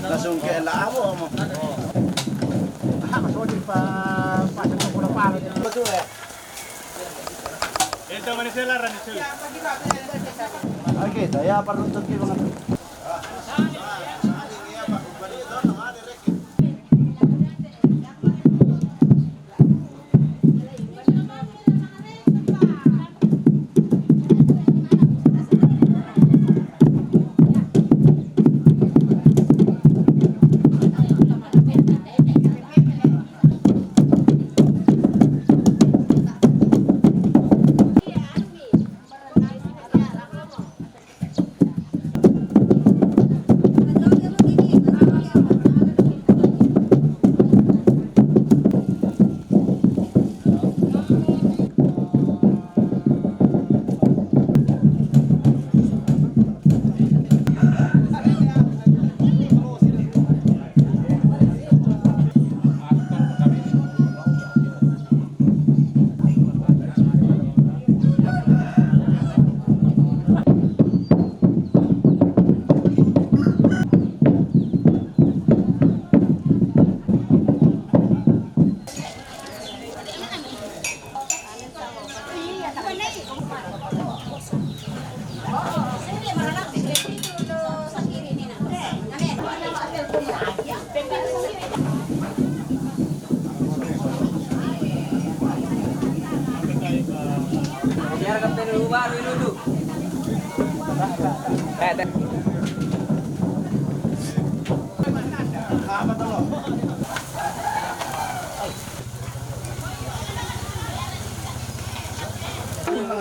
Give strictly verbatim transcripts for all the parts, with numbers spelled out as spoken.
Langsung ke labo mo. Oke, saya paruntuk di mga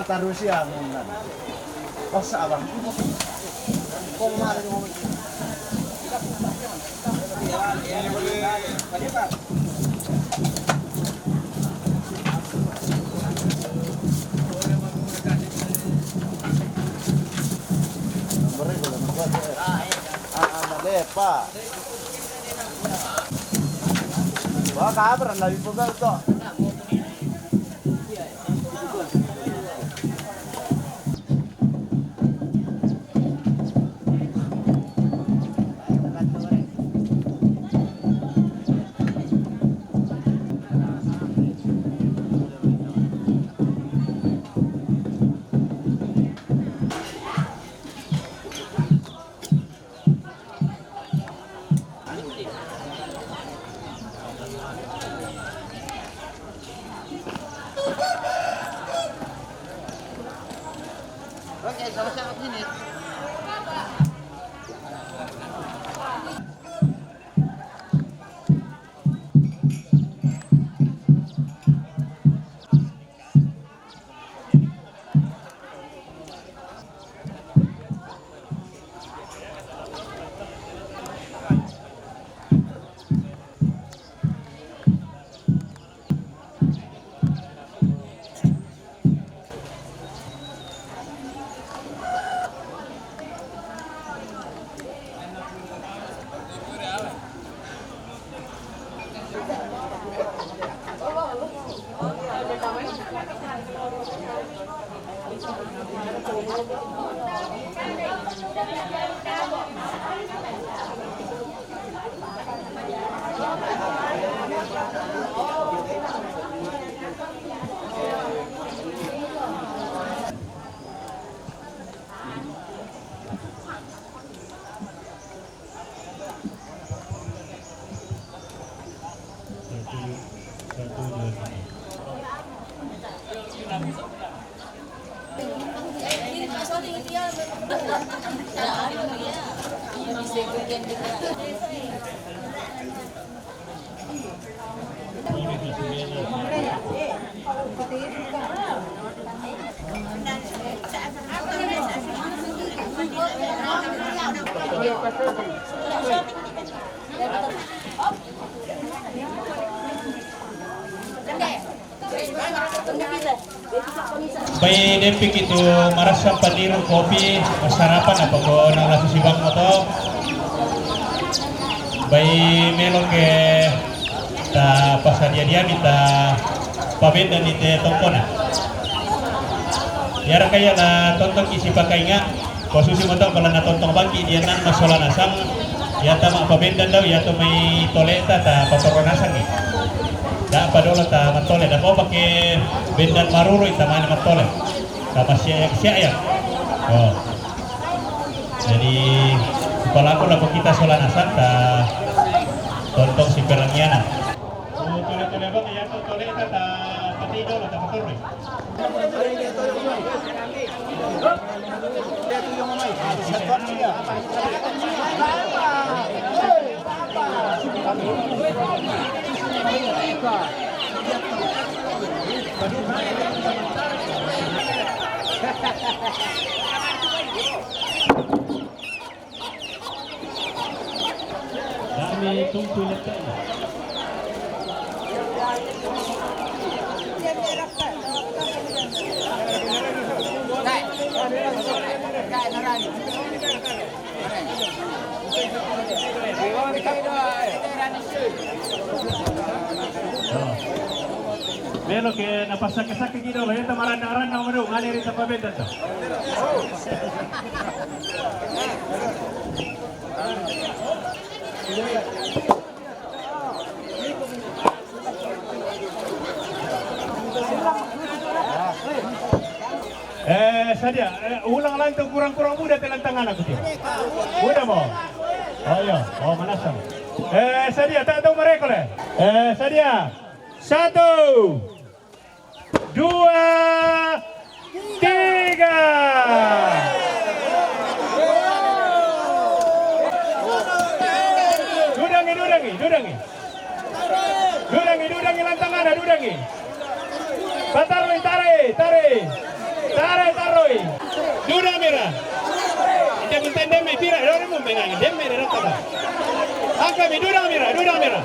Taruh siang. Pas abang. Nomornya kalau nggak kuat, ya. Ah, ah, nggak lepas. Wah, kabar, nggak bisa, Bang, tuh. Bai dempi kitu marasa pandiru kopi, sarapan apa ko nang rasa sibak moto. Bai melo ke ta pasadia dia ni ta pabenda ni te tongkona. Yara kaya na tonton kisi pakainga. Pasusi mo tau bala na tontong bangki dia nan masola nasang. Ia ta ma pabendan dau, ia tu mai tole ta, ta patoro nasang ni. Da padolo ta matole, da po pake bendan maruru ita mane matole. Ta masiak-siak ya. Oh. Jadi, kepala aku lah kita sola nasang ta tontong si perangiana. Oh, tole-tole bang, ia tu tole ta, ta pati dolo, ta patoro. Dame tumpu lettena. Melo ke na pasake-sake ki dolo, eta maranda-randa madu, mane rita pabeda to. Eh, sadia, eh, ulang lagi tu kurang-kurang muda telan tangan aku tu. Muda mo. Oh iya, oh manasang. Eh, sadia, tak tahu mereka le. Eh, sadia. Satu. Dua, tiga. Dudangi, dudangi, dudangi. Dudangi, dudangi, lantang ada, dudangi. Pataroi, tare, tare. Tare, taroi. Dudang mira. Ita minta deme pira, dore mu mengangi, deme de rata. Angka mi, dudang mira, dudang mira.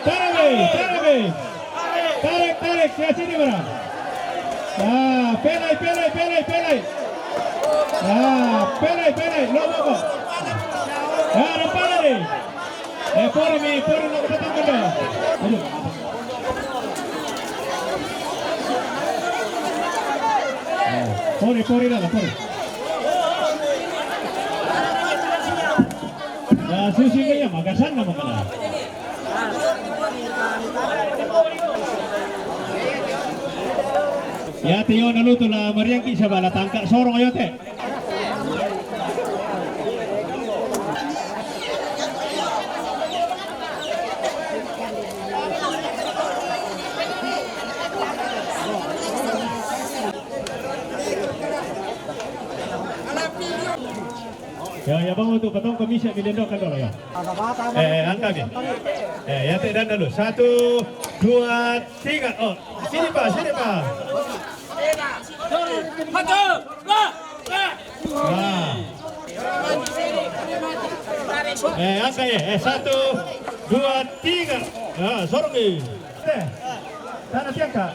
Tarek, tarek. Tarek, tarek, ya sini bara. Ah, pelai, pelai, pelai, pelai. Ah, pelai, pelai, lo boko. Ah, rapala de. Eh, pori mi, pori lo kata kata. Aduh. Eh, pori, pori lah, pori. Ya, susi kaya magasan nama kena. Ia te io na lutu la mariangki sabala tangka sorong io te. Ya, ya, bangun tu, patong komisi mi lendo kan dolo ya. Eh, angka mi. Eh, ya te dan dulu. Satu, dua, tiga. Oh, sini Pak, sini Pak. Satu, dua, tiga. Wah. Eh, angka ya. Eh, satu, dua, tiga. Ya, sorong ni. Eh, tanah tiang kak.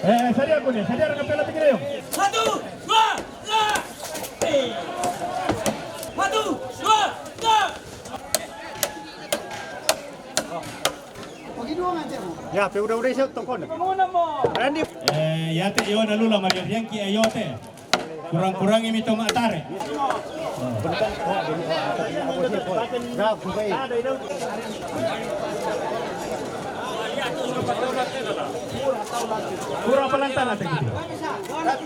Eh, sadia aku ni, sadia orang kapela pikir ayo. Satu, dua, tiga. Satu, dua, tiga. Ya, pe udah-udah saya tokon. Randy. Eh, ya te yo na lula Mario Bianchi ayo te. Kurang-kurangi mi toma tare. Kurang palantana te gitu.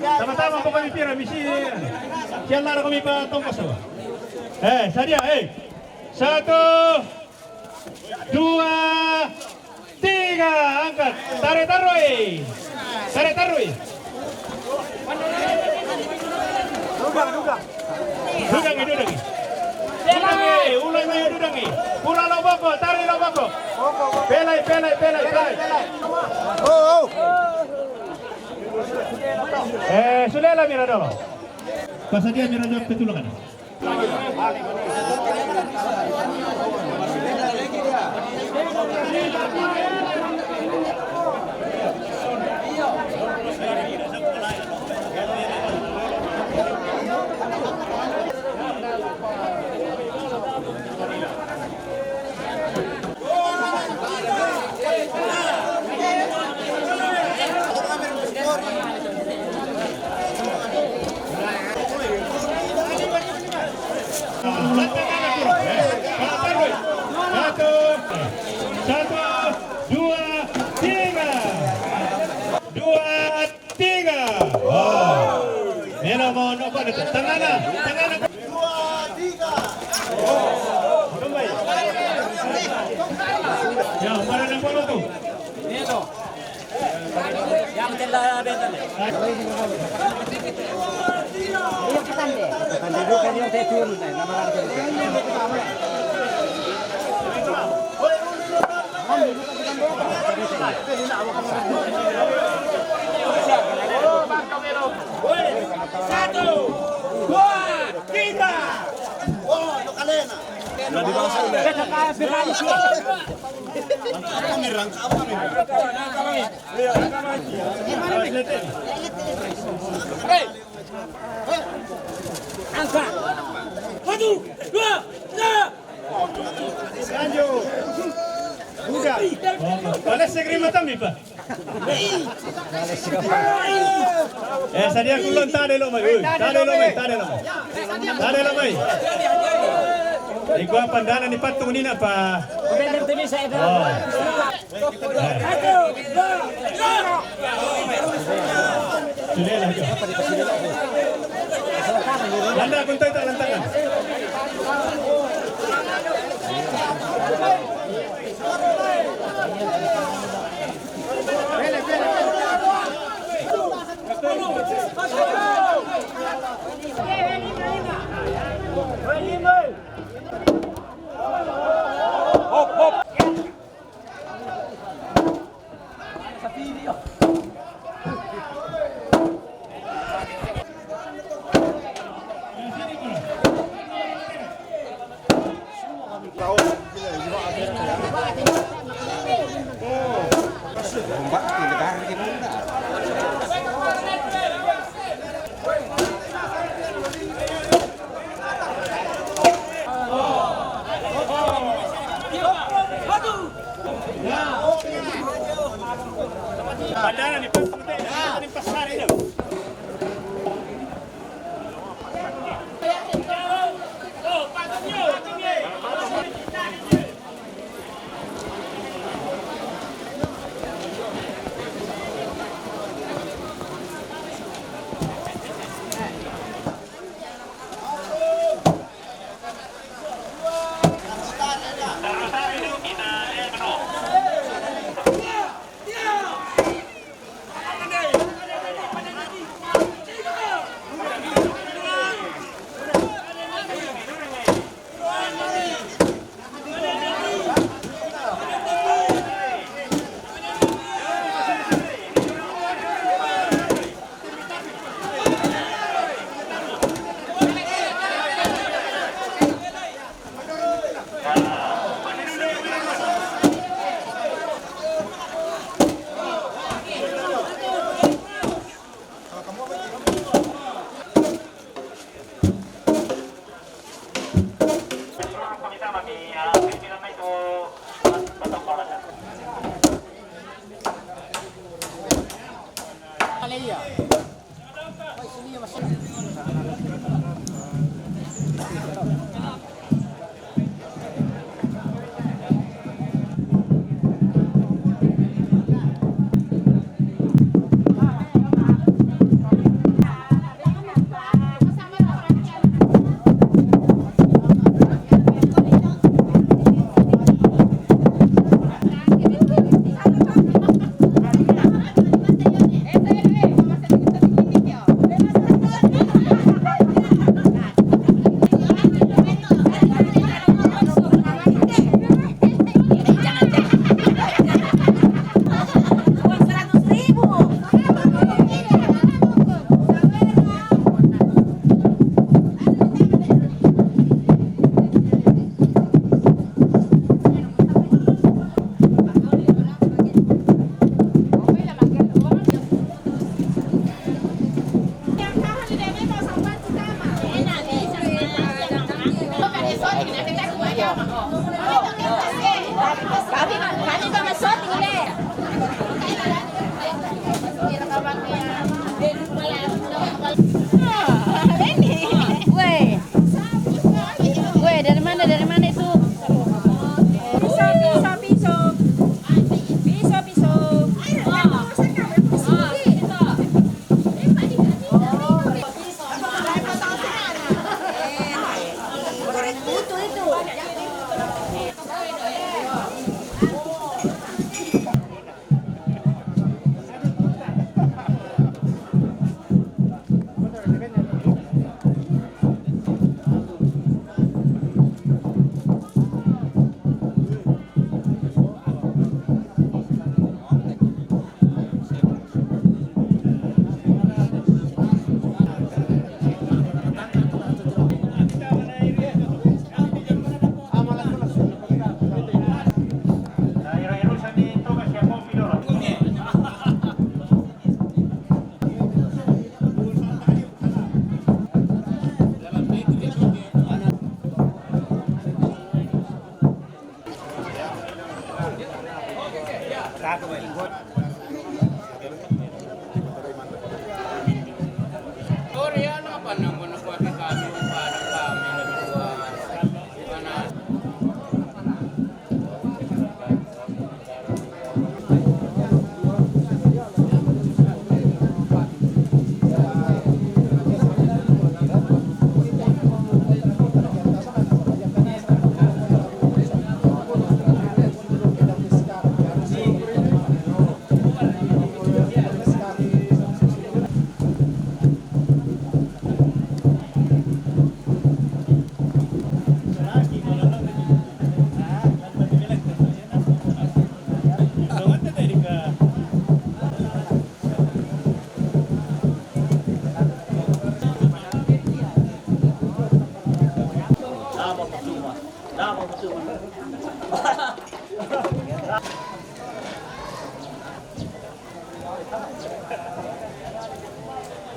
Tama-tama ko kami pira misi. Sian lara kami pa tongkos to. Eh, sadia, eh. Satu, dua, tiga, angkat. Tarik, taruh, eh. Tarik, taruh, eh. Dudangi, dudangi. Dudangi, ulang lagi dudangi. Pura lo boko, tarik lo boko. Pelai, pelai, pelai, pelai. Oh, oh. Eh, sulela mira dolo. Pasadia mira jawab petulakan. Oh, no, apa tu? Tangana, tangana. Dua, tiga. Kembali. Ya, mana nampak tu? Yang telah bentar. Iya, pesan deh. Pesan dulu kan yang saya turun, eh, nama orang turun. Satu, dua, tiga. Angkat. Satu, dua, tiga. Lanjut. Buka. Boleh segeri mata mi, Pak? Eh, sadia kulon, tade lo mai. Ui, tade lo mai, tade lo mai. Tade lo mai. Iko pandana ni patung ni napa? Oh. Landa kuntai tak lantangan. Hop, hop.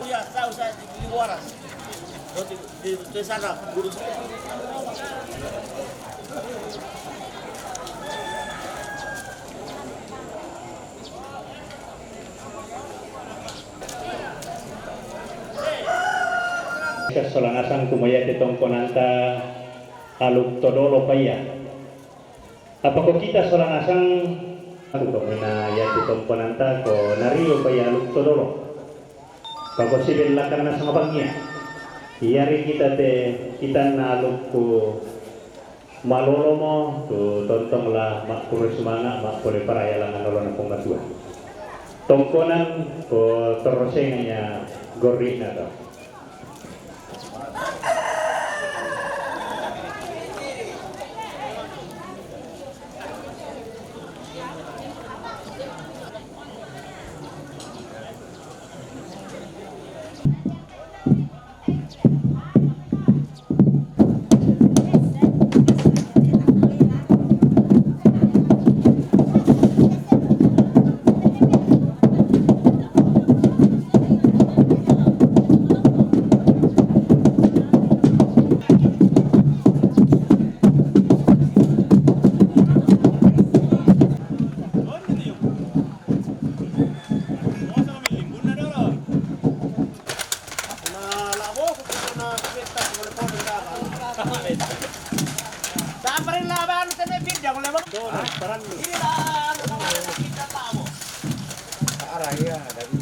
Iya, tahu saya di, di Waras. Di, di, di sana, guru saya. Sola nasang kumo yate tongkonanta Aluk Todolo pa iya. Apa ko kita sola nasang? Aku ko mina yate tongkonanta ko Nario pa iya Aluk Todolo. Pako sibellakan nasang pangia. Iyari kita te, kita na Aluk ku Malolo mo tu tontong la makkuro sumanga makkole paraya langan olo'na Puang Matua. Tongkonan ko torosengna iya gorri'na to. Saparin laban tene bidang le bang. Ini lah anu sama kita tahu. Arah iya dari